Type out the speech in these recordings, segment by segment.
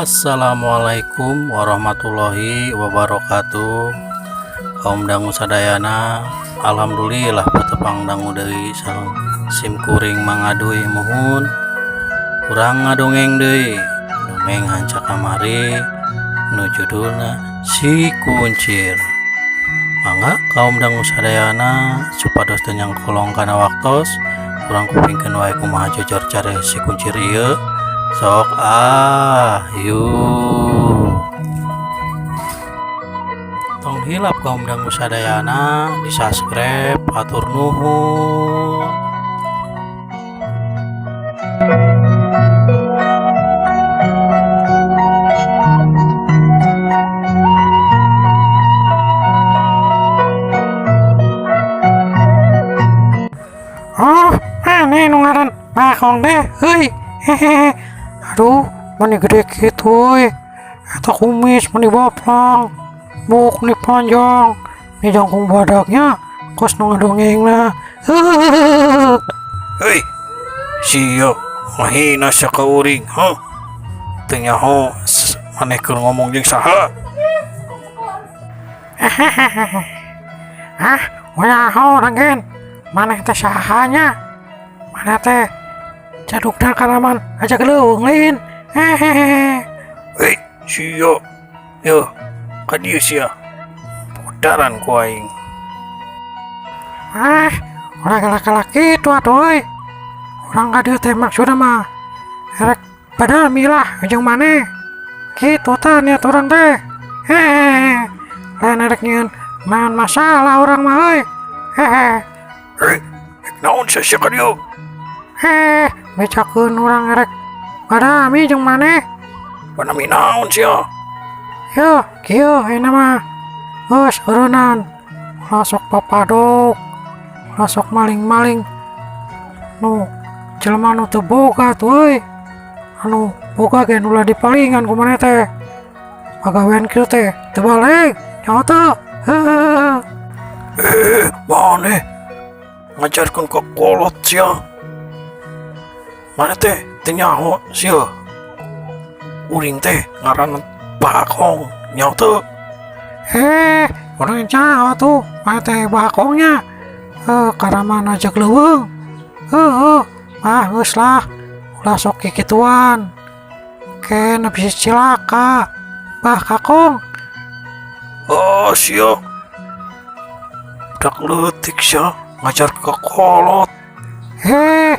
Assalamualaikum warahmatullahi wabarakatuh. Kaum dangu sadayana, alhamdulillah patepang dangu deui sareng sim kuring Mangaduy. Muhun urang ngadongeng deui, dongeng hanca kamari nu judulna Si Kuncir. Mangga kaum dangu sadayana, supados teu nyangkolong kana waktos, urang kupingkeun wae kumaha jojor care si kuncir ieu. Sok ah, yuk. Tong hilap kaum dangu sadayana di subscribe, hatur nuhun. Oh, maneh nu ngaran Bakong teh, heuy. Hehehe. Aduh, mani gede kitu euy. Eta kumis mani baplang. Buuk ni panjang. Ni jangkung badaknya kos nu ngadongengna. Heuh. Hei, sia ngahina sia ka uring, hah? Teu nyaho maneh keur ngomong jeung saha? Ah, nyaho urang gen. Maneh teh saha nya? Maneh teh jadukna karaman aja geleuweung lain. Hehehe. Hei, sia. Yeuh, ka dieu sia. Podaran ku aing. Ah, ulah galak-galak kitu atuh euy. Urang ka dieu teh maksudna mah erek badami lah jeung maneh. Kitu tah niat urang teh. Hehehe. Lain erek nyieun naon masalah urang mah euy. Hehe. Hei, rek naon sia sia ka dieu? Heh, bejakeun urang erek badami jeung maneh. Badami naon sia? Yo, kieu ayeuna mah. Geus eureunnan. Ulah sok papadok. Ulah sok maling-maling. Nu jelema nu teu boga tuh euy. Anu boga ge ulah dipalingan ku maneh teh. Pagawean kieu teh teu baleg, nyaho teu? Heuh. Eh, maneh ngajarkeun ka kolot sia. Maneh teh teu nyaho sia. Uring teh ngaranna Bakong, nyaho teu? Eh, urang nyaho tuh, maneh teh Bakongnya. Heuh, karaman ajak leuweung. Heuh, ah geus lah. Ulah sok kikituan. Kena bisa cilaka. Bah Kakong. Oh, sia. Budak leutik sia ngajar ka kolot. Heh,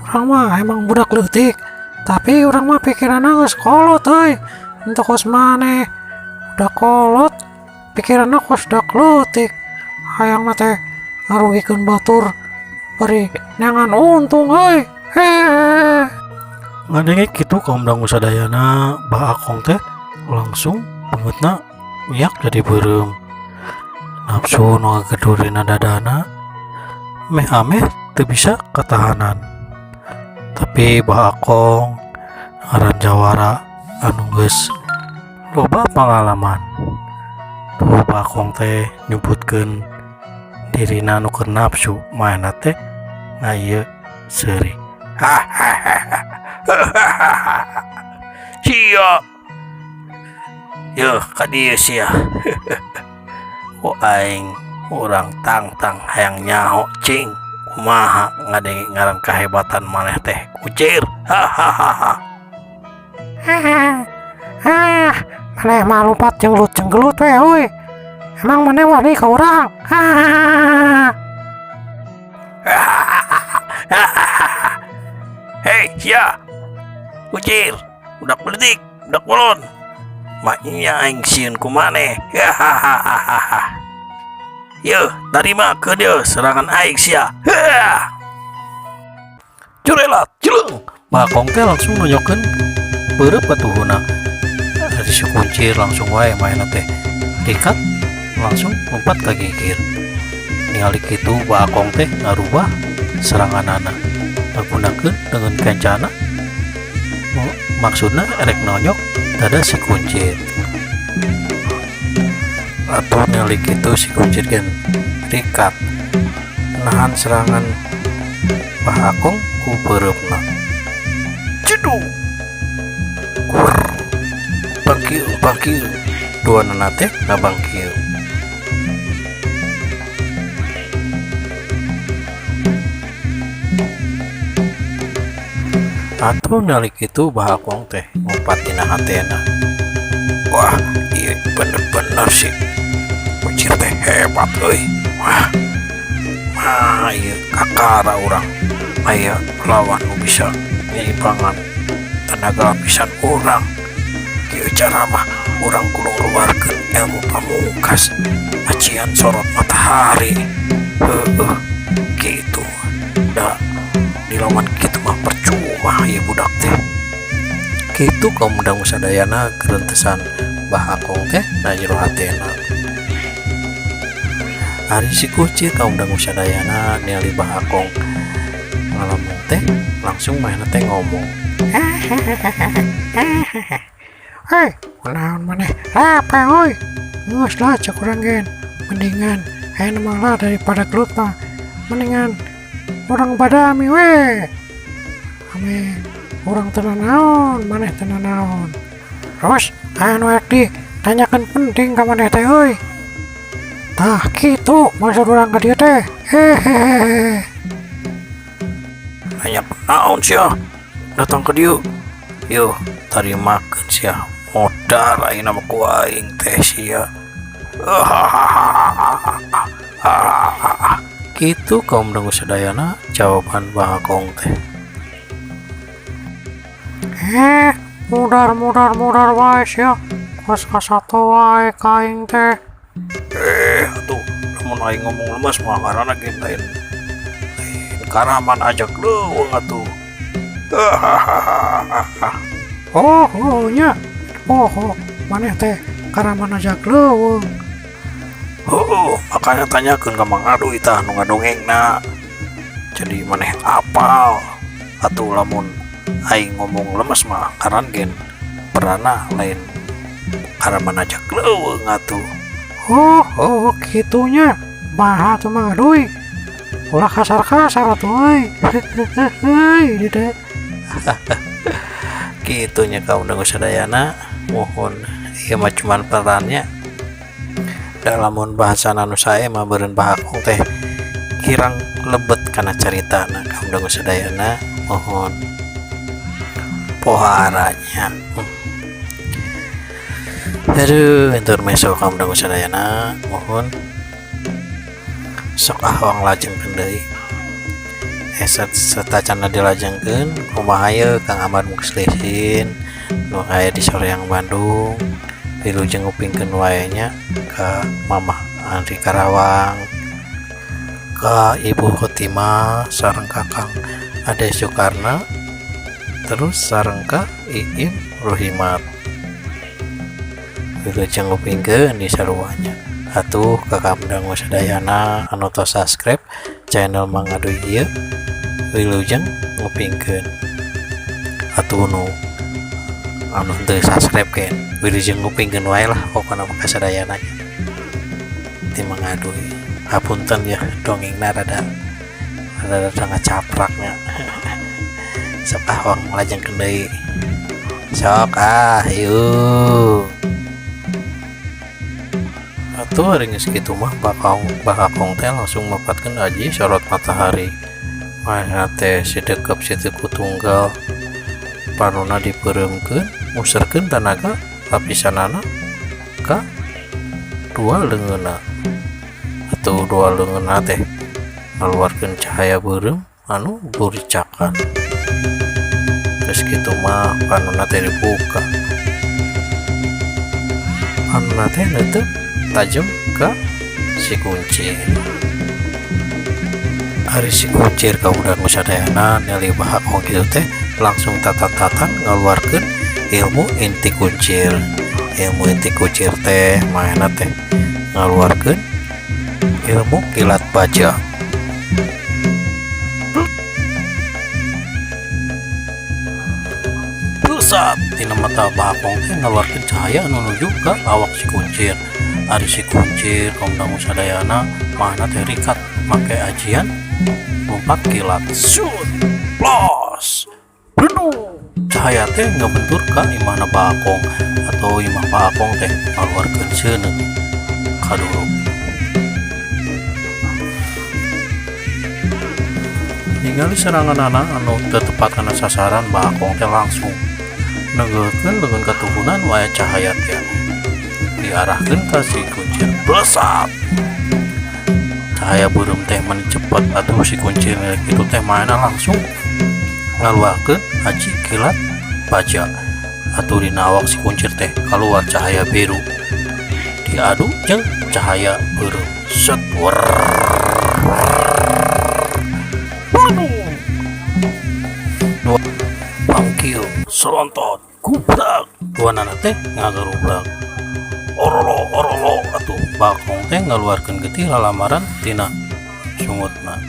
urang mah emang budak leutik, tapi urang mah pikiranna geus kolot euy. Henteu kos maneh. Udah kolot, pikiranna kos dak leutik. Hayang mah teh ngarugikeun batur bari neangan untung euy. Heeh. Ngadenge kitu kaum dangu sadayana, Bah Akong teh langsung beungeutna miak jadi beureum. Nafsu nu ngagedur dina dadana meh ameh teu bisa katahanan. Tapi Bah Akong ngaran jawara anu geus loba pangalaman. Tuh Bah Akong teh nyebutkeun dirina nu keur nafsu maena teh ngaieu seuri. Sia. Yeuh ka dieu sia. Ku aing urang tangtang hayang nyaho cing kumaha ngadenge ngaran kahebatan maneh teh kucir. Hahaha. Ah, maneh mah lompat jenggelut-jenggelut we euy. Emang maneh wani ka urang? Hahaha. Hei sia. Kucir, budak leutik, budak bolon. Maknya aing sieun ku maneh. Hahaha. Yeuh, tarima ke dieu serangan aing sia. Hah. Curelat, cileung. Bakong teh langsung nonyokeun beureum ka tuhuna. Ari si kuncir langsung wae maena teh rikat langsung lompat ka gigir. Ningali kitu Bakong teh ngarubah seranganana. Ngagunakeun dengan kencana. Maksudna erek nonyok dada si kuncir. Atuh ningali kitu si kuncir gen rikat nahan serangan Bah Akong ku beureumna. Jedug. Kur. Bangkiung bangkiung duanana teh ngabangkiung. Atuh nalik itu Bah Akong teh ngumpat dina hatena. Wah, ieu bener-bener sih kucir teh hebat euy. Wah, mah ieu kakara urang aya lawan nu bisa nyaimbangan tenaga lapisan urang. Kieu cara mah urang kudu ngeluarkeun ilmu pamungkas ajian sorot matahari. Heueuh, kitu da dilawan kitu mah percuma ieu budak teh. Kitu kaum dangu sadayana gerentesan Bah Akong teh na jero hatena. Ari si kucir kaum dangu sadayana ningali Bah Akong ngalamun teh langsung manehna teh ngomong. Hei, kunaon maneh? Apa euy? Geus lah cek urang gen. Mendingan ayeuna mah lah daripada gelut mah. Mendingan urang badami we. Ame urang teu nanaon, maneh teu nanaon. Terus aya nu rek ditanyakeun penting ka maneh teh euy. Tah kitu maksud urang ka dieu teh. Hehehe. Nanya naon sia datang ke dieu? Yuh, tarimakeun sia modar ayeuna mah ku aing teh sia. Kitu kaum dangu sadayana jawaban Bah Akong teh. Mudar mudar mudar wae sia. Kos kasato wae ka aing teh. Atuh lamun aing ngomong lemes mah ngaranna ge lain karaman ajak leuweung atuh. Oh, oh nya. Oh, maneh teh karaman ajak leuweung. Heueuh, makanya tanyakeun ka Mang Aduy tah nu ngadongengna. Jadi maneh apal. Atuh lamun aing ngomong lemes mah ngaran gen perana lain karaman ajak leuweung atuh. Oh, oh kitunya. Baha tuh Mang Aduy. Ulah kasar-kasar atuh euy. Hehehe, di teh. Kitunya kaum dangu sadayana mohon ieu mah cuman perannya. Da lamun bahasana nu sae mah beureun Bah Akong teh kirang lebet kana caritana kaum dangu sadayana mohon poharanya. Aduh, intermezzo kaum dangu sadayana mohon sok ah wang lajengkeun deui. Satacana dilajengkeun kumaha ieu Kang Ahmad Muslihin nu aya di Soreang Bandung wilujeng ngupingkeun wae nya ka Mamah Andri Karawang, ka Ibu Khotimah sareng Kakang Ade Soekarno, terus sareng ka Iim Ruhimat. Wilujeng ngupingkeun di saruanya. Atuh ka dangu sadayana anu tos subscribe channel Mang Aduy ieu wilujeng ngupingkeun. Atuh nu anu teu subscribe gen wilujeng ngupingkeun wae lah pokona mah kasadayana ti Mang Aduy. Hapunten ya dongengna rada rada ngacapraknya. Sok ah wang lajengkeun deui. Sok ah yuk. Atuh ari geus kitu mah Bah Akong teh langsung mapatkeun aji sorot matahari. Manehna teh sidekep sitiku tunggal panonna dipeureumkeun muserkeun tanaga lapisanana ka dua leungeunna. Atuh dua leungeunna teh ngaluarkeun cahaya beureum anu buricakan. Geus kitu mah panonna teh dibuka. Panonna teh neuteuk tajam ka si kuncir. Ari si kuncir ka budak nu sadayana ningali Bah Akong kitu teh langsung tatan-tatan ngaluarkeun ilmu inti kuncir. Ilmu inti kuncir teh manehna teh ngaluarkeun ilmu kilat baja. Pusat tina mata Bah Akong teh ngaluarkeun cahaya anu nuju ka awak si kuncir. Ari si kuncir kaum dangu sadayana manehna teh rikat make ajian lompat kilat. Shoot, plus, bledug. Cahaya teh ngabentur ka imahna Bakong atau imah Bakong teh ngaluarkeun seuneut kaduruk. Ningali seranganana anu teu tepat kana sasaran, Bakong teh langsung neunggeulkeun leungeun katuhunan nu aya cahaya teh diarahkeun ka si kuncir. Blesat, cahaya beureum teh meni cepet atuh. Si kuncir kitu teh manehna langsung ngaluarkeun aji kilat baja atuh. Dina awak si kuncir teh kaluar cahaya biru diadu jeung cahaya beureum. Set, wer. Waduh, dua pangkil selontot gubrak, duanana teh ngagarubrak. Orolo orolo atuh, Bakong teh ngaluarkeun getih lalamaran tina sungutna.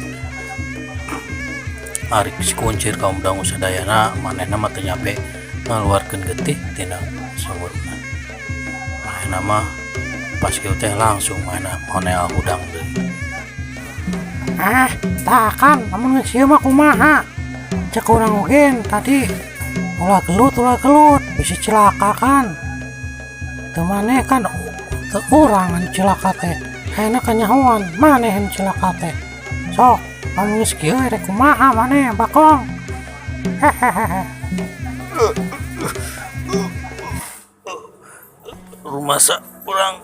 Ari si kuncir, kaum dangu sadayana, manehna mah teu nyampe ngaluarkeun getih tina sungutna. Manehna mah pas kieu teh langsung manehna honeal hudang deui. Ah, tah kan lamun geus ieu mah kumaha? Cek urang oge tadi, ulah gelut, ulah gelut, bisa cilaka kan. Teu maneh kan, teu urang anu cilaka teh. Ayeuna kanyahoan maneh anu cilaka teh. Sok, lamun geus kieu rek kumaha maneh, Bakong? Hehehe. Rumasa urang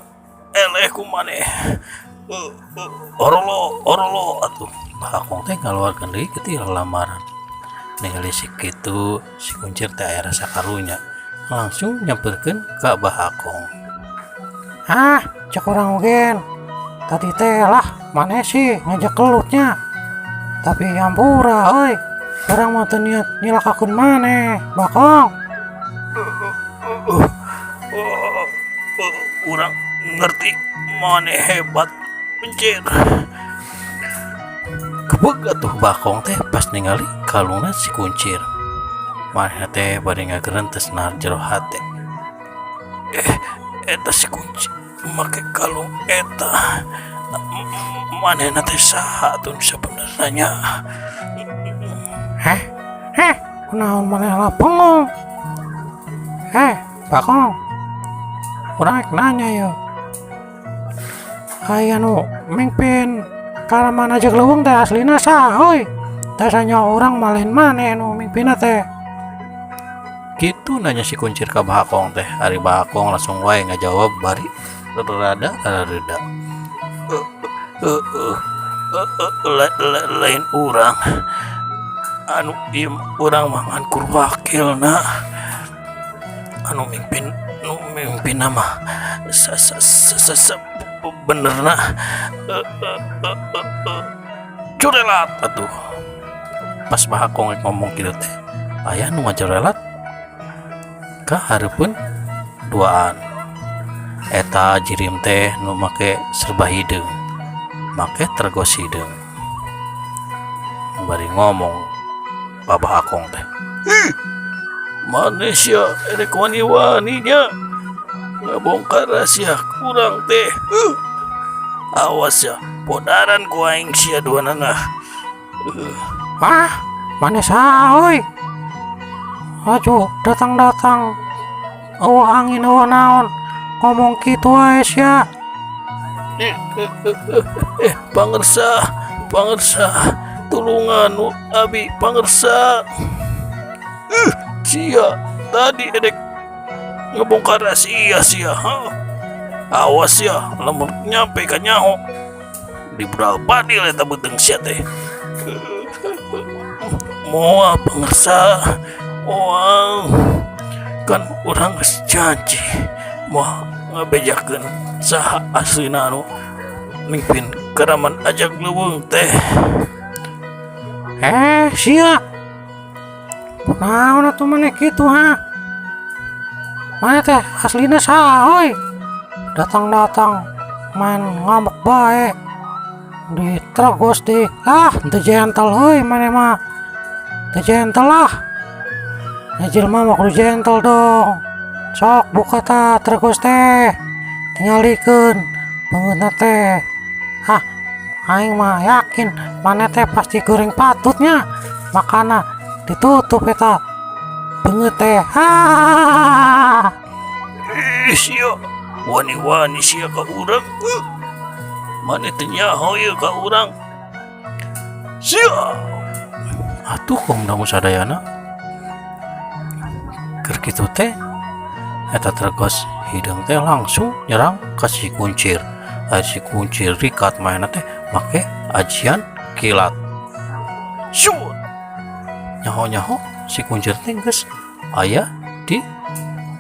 eleh ku maneh. Orolo orolo atuh, Bakong teh ngaluarkeun deui getih lalamaran. Ningali si kitu, si kuncir teh aya rasa karunya, langsung nyamperkeun ka Bah Akong. Ah, cek urang oge tadi teh lah, maneh sih ngajak gelutnya. Tapi ampura euy, urang mah teu niat nyilakakeun maneh, Bakong. Urang ngerti maneh hebat, kuncir. Gebeg atuh Bakong teh pas ningali kalungna si kuncir. Manehna teh bari ngagerentes na jero hate, eh, eta si kuncir make kalung eta, manehna teh saha atuh sabenerna nya? Heh, heh, kunaon maneh lah bengong? Eh, Bakong. Urang rek nanya yo. Aya nu mimpin karaman Ajag Leuweung teh aslina saha euy? Tasanya urang mah lain maneh nu mimpinna teh. Kitu nanya si kuncir ka Bakong teh. Ari Bakong langsung wae ngajawab bari rada rada, lain urang anu ieu, urang mah ngan kur wakilna. Anu mimpin, nu mimpinna mah sa sa sa sa benerna curelat atuh. Pas Bakong ngomong kitu teh aya nu ngajorelat ka hareupeun duaan. Eta jirim teh nu make serba hideung, make tergos hideung, bari ngomong Abah Akong teh, "Maneh sia erek wani-wani nya ngabongkar rahasia kurang teh? Awas ya, podaran ku aing sia duanana." Wah, maneh saha euy? Aduh, datang-datang euweuh angin euweuh naon, ngomong kitu wae sia. Eh, pangersa, pangersa, tulungan abi, pangersa. Sia tadi edek ngebongkar rahasia sia, ha? Awas ya, lamun nyampe ka nyaho di budal badil eta beuteung sia teh. Moal, pangersa, moal. Kan urang geus janji moal ngabejakeun saha aslina anu mimpin karaman Ajag Leuweung teh. Eh, sia. Naon atuh maneh kitu, ha? Maneh teh aslina saha euy? Datang-datang main ngambek bae. Ditergos di ah, teu gentle euy maneh mah. Teu gentle lah. Ya jelema mah kudu gentle dong. Sok buka ta tergos teh. Tingalikeun beungeutna teh. Ah, aing mah yakin maneh teh pasti goreng patutnya. Makana ditutup eta. Beungeut teh. Hahaha. Ih, sia, wani-wani sia ka urang. Maneh teu nyaho ieu ka urang. Sia. Atuh kaum dangu sadayana keur kitu teh eta Tergos Hideung teh langsung nyerang ka si Kuncir. Ari si Kuncir rikat manehna teh make ajian kilat. Shoot! Nyaho-nyaho si Kuncir teh geus aya di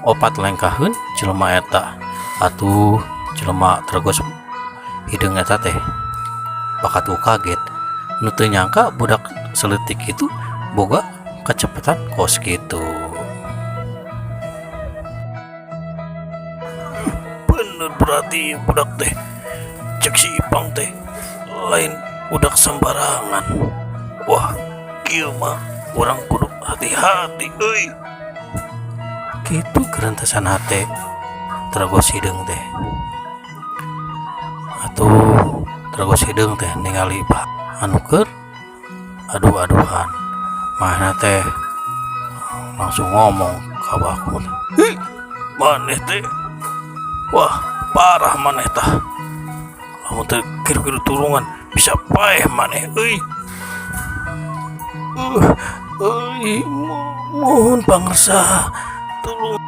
opat lengkaheun jelema eta. Atuh jelema Tergos Hideung eta teh bakat ku kaget. Nu teu nyangka budak seletik itu boga kecepatan kos kitu. Bener berarti budak teh cek si Ipang teh lain budak sembarangan. Wah, kieu mah urang kudu hati-hati euy. Kitu gerentesan hate Tergos Hideung teh. Atuh Tergos Hideung teh ningali bah anu keur adu-aduhan. Manehna teh langsung ngomong ka bakul. Ih, maneh teh. Wah, parah maneh tah. Lamun teu kiru-kiru tulungan bisa paeh maneh euy. Euy, mohon pangersa. Tulung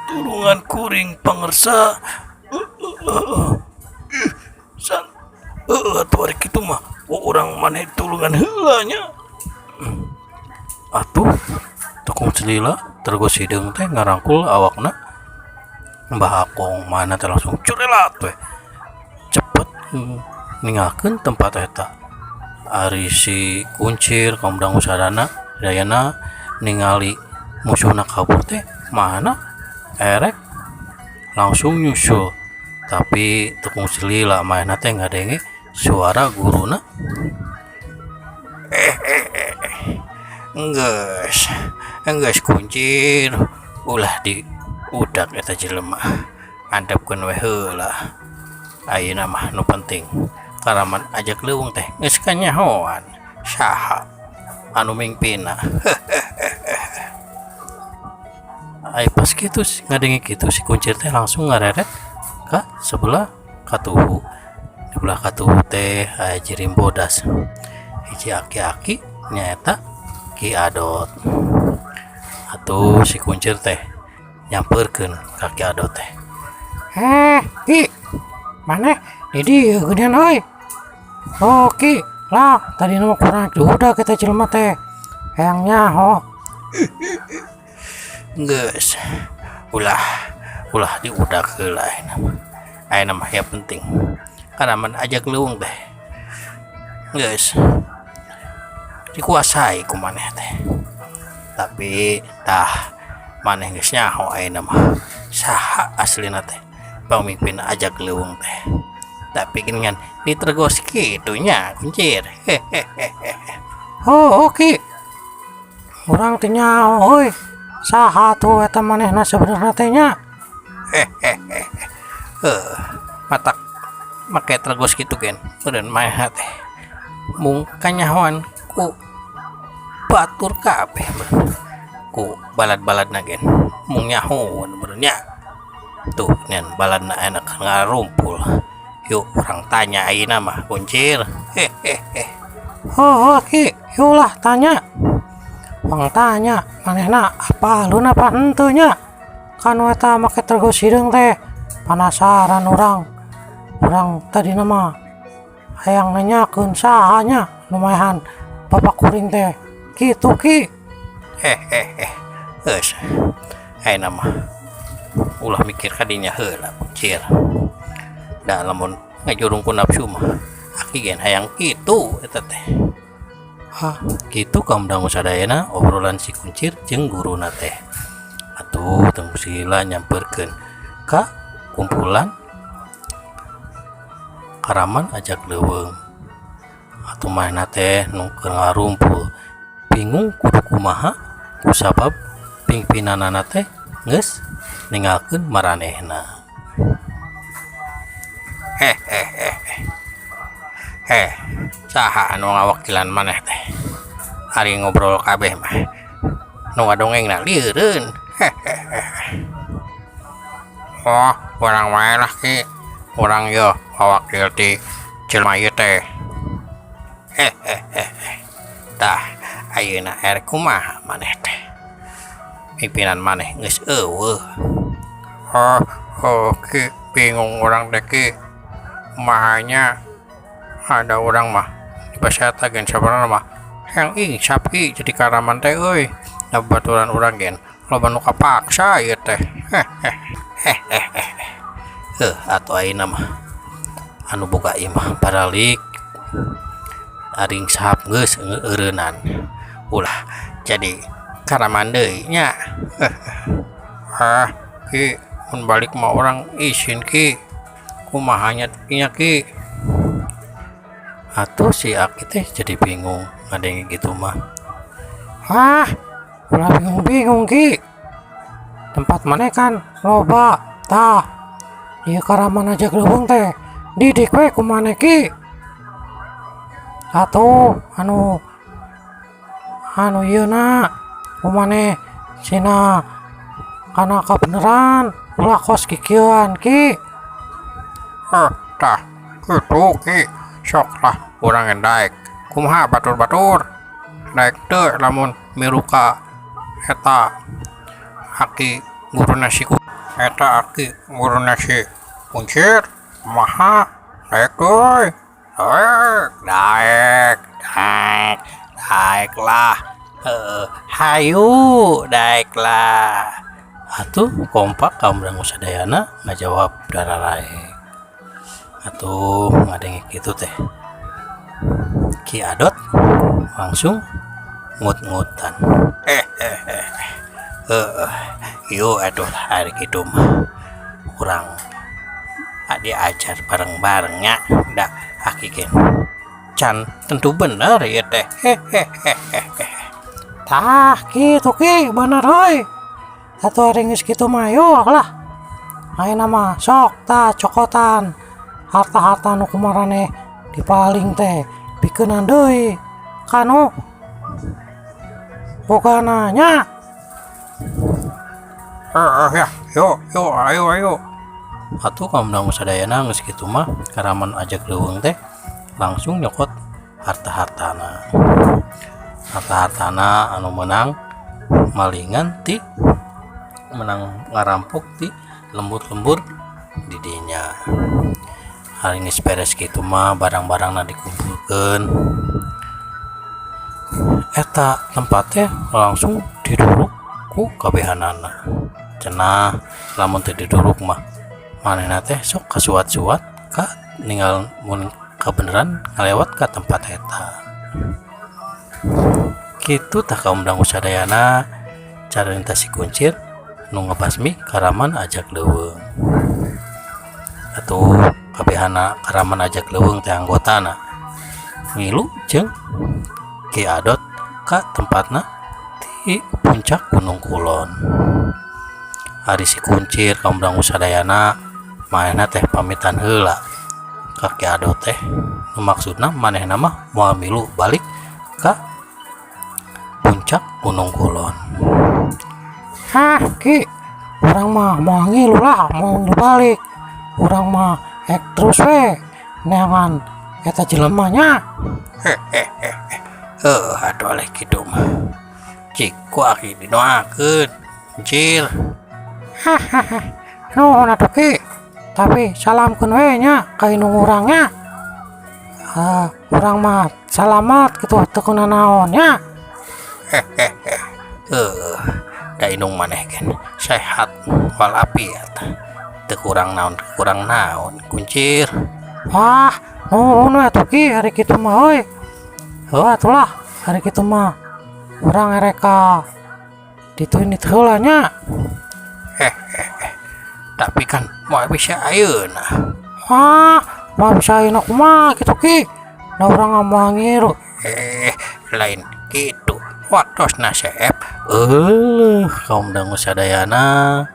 tulungan kuring pangersa. Ih, san heueuh atuh ari kitu mah urang maneh tulungan heula nya. Atuh tekung celila Tergos Hideung teh ngarangkul awakna Mbah Akong, manehna teh langsung curelat we cepet ninggalkeun tempat eta. Ari si Kuncir kaum dangu sadana dayana ningali musuhna kabur teh manehna erek langsung nyusul, tapi tekung selila manehna teh ngadenge suara guruna. Geus, geus Kuncir, ulah di udak eta jelema, antepkeun we heula. Ayeuna mah nu penting karaman Ajak Leuweung teh geus kanyahoan saha anu mingpinna. Ai pas kitu ngadenge kitu si Kuncir teh langsung ngareret ka sebelah katuhu. Di belah katuhu teh aya jirim bodas hiji aki-aki nyaeta Ki Adot. Atuh si Kuncir teh nyamperkeun ka Ki Adot teh. Ki, maneh di dieu geuningan euy. Oh Ki, lah tadi mah kurang diudag eta jelema teh. Hayang nyaho. Geus, ulah ulah diudag heula ayeuna mah. Ayeuna mah yang penting karaman Ajak Leuweung teh geus dikuasai ku maneh teh. Tapi tah maneh geus nyaho ayeuna mah saha aslina teh pamimpin Ajak Leuweung teh. Tapi geuningan ditergos kitu nya Kuncir. Hehehe. Oh Ki, urang teh nyaho euy. Saha tuh eta manehna sebenarna teh nya? Hehehe. Heuh, matak make tergos kitu gen meureun manehna teh mung kanyahoan ku batur kabeh meureun ku balad-baladna gen mung nyahoeun meureun nya. Tuh nyan baladna enak ngarumpul. Yuk urang tanya ayeuna mah Kuncir. Hehehe. Oh Ki, yuk lah tanya. Pang tanya manehna apa alun apa henteu nya? Kan eta make tergos hideung teh penasaran urang. Urang tadina mah hayang nanyakeun saha nya nu maehan bapak kuring teh. Kitu Ki. Hehehe. Geus ayeuna mah ulah mikir ka dinya heula Kuncir. Da lamun ngajurung ku nafsu mah aki gen hayang kitu eta teh. Hah, kitu kaum dangu sadayana obrolan si Kuncir jeung guruna teh. Atuh teu sila nyamperkeun ka kumpulan karaman Ajak Leuweung. Atuh manehna teh nu keur ngarumpul bingung kudu kumaha kusabab pimpinanana teh geus ninggalkeun maranehna. Hehehe. Heh, saha anu ngawakilan maneh teh? Ari ngobrol kabeh mah Nu ngadongengna lieureun. Oh, urang wae lah, Ki. Urang yeuh mawakil ti jelema ieu teh. Tah, ayeuna erek kumaha maneh teh? Pimpinan maneh geus euweuh. Oh, oh Ki, bingung urang teh, Ki. Kumaha nya? Ada urang mah di basa eta gen sabenerna mah hayang insap, Ki, jadi karaman teh euy. Da babaturan urang gen loba nu kapaksa ieu teh. Heuh, atuh ayeuna mah anu boga imah baralik ari sahap geus eureunnan, ulah jadi karaman deui nya. Ah, Ki, mun balik mah urang isin, Ki. Kumaha nya nya, Ki? Atuh si Aki teh jadi bingung ngadenge gitu mah. Ah, ulah bingung-bingung, Ki. Tempat maneh kan loba. Tah, ieu karaman Ajag Leuweung teh didik we ku maneh, Ki. Atuh anu anu ieu na ku maneh sina kana kabeneran, ulah kos kikieuan, Ki. Eh, tah kitu, Ki. Sok lah urang ge daek. Kumaha batur-batur? Daek teu lamun milu ka eta aki guruna si eta aki guruna si Kuncir? Kumaha? Daek euy? Daek, daek, daek, daek lah. Heuh, hayu daek lah. Atuh kompak kaum dangu sadayana ngajawab dararaek. Atuh ngadenge kitu teh Ki Adot langsung ngut-ngutan. Heuh, yuk atuh ari kitu mah urang diajar bareng-bareng nya, da aki gen can tentu bener ieu teh. Tah, kitu, Ki, bener euy. Atuh ari geus kitu mah yuk lah. Ayeuna mah sok tah cokotan harta-harta nu ku maraneh dipaling teh, pikeunan deui kanu bogana nya. Heeh ya, yuk yuk, ayo ayo. Atuh kaum dangu sadayana geus kitu mah karaman Ajag Leuweung teh langsung nyokot harta-hartana. Harta-hartana anu meunang malingan ti menang ngarampok ti lembur-lembur di dinya. Ari geus beres kitu mah barang-barangna dikumpulkeun. Eta tempat teh langsung diduruk ku kabehanana. Cenah lamun teu diduruk mah manehna teh sok kasuat-suat ka ninggal mun kabeneran ngalewat ka tempat eta. Kitu tah kaum dangu sadayana carita si Kuncir nu ngabasmi karaman Ajag Leuweung. Atuh kabehana karaman Ajag Leuweung teh anggotana ngilu jeung Ki Adot ka tempatna di puncak Gunung Kulon. Ari si Kuncir, kaum dangu sadayana, manehna teh pamitan heula ka Ki Adot teh, nu maksudna manehna mah moal milu balik ka puncak Gunung Kulon. Hah, Ki, urang mah moal ngilu lah, moal ngilu balik. Urang mah ek terus we neangan eta jelema nya. Heuh, atuh aleh kitu mah. Cik ku aki didoakeun, Cir. Hahaha, nuhun atuh, Ki. Tapi salamkeun we nya ka indung urang nya. Urang mah salamat kitu, teu kunanaon nya. Heuh, da indung maneh gen sehat walafiat. Teu kurang naon, kurang naon, Kuncir. Wah, nuhun we atuh, Ki, ari kitu mah euy. Heuh atuh lah, ari kitu mah urang erek ka ditu indit heula nya. Tapi kan moal bisa ayeuna. Wah, moal bisa ayeuna kumaha kitu, Ki? Da urang mah moal ngilu. Eh, lain kitu. Waktosna seep. Eueuh, kaum dangu sadayana,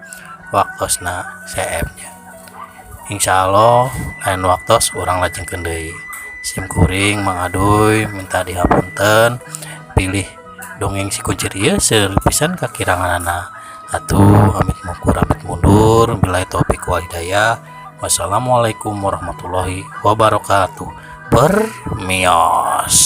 waktosna seep nya. Insyaallah lain waktos urang lajengkeun deui. Sim kuring Mang Aduy minta dihapunten bilih Dongeng Si Kuncir ieu seueur pisan kakiranganana. Atuh, amit mungkur, amit mundur, billahi taufik wal hidayah. Wassalamualaikum warahmatullahi wabarakatuh. Permios.